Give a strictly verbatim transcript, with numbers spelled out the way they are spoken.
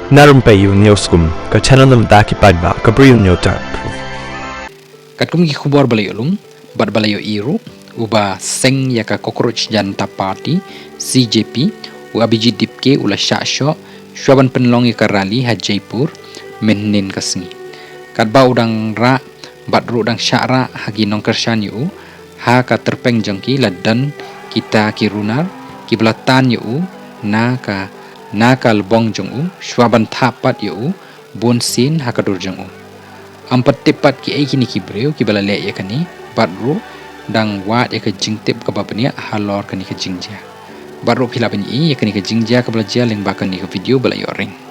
Na rympei ïa u News Kum, ka channel na bynta ki paidbah ka Bri u Hynñiewtrep. Katkum ki khubor ba la ïoh lum bad ba la ïoh i ruh, uba seng ïa ka Cockroach Janta Party, C J P, u Abhijeet Dipke u la shah shoh shuwa ban pynlong ïa ka rally ha Jaipur mynhynnin ka sngi. Katba u dang rah bad ruh dang shah rah ha ki nongkyrshan ïa u, ha ka tyrpeng jong ki la don kita ki runar kiba la tan ïa u na ka na ka lbong jong u shuwa ban thap pat ïa u bun sien ha ka dur jong u. Ym pat tip pat kiei kine ki briew kiba la leh ïa kane bad ruh dang wad ïa ka jingtip kaba bniah halor kane ka jingjia. Bad ruh phi lah ban ïohi ïa kane ka jingjia kaba la jia lyngba kane ka video ba la ïoh ring.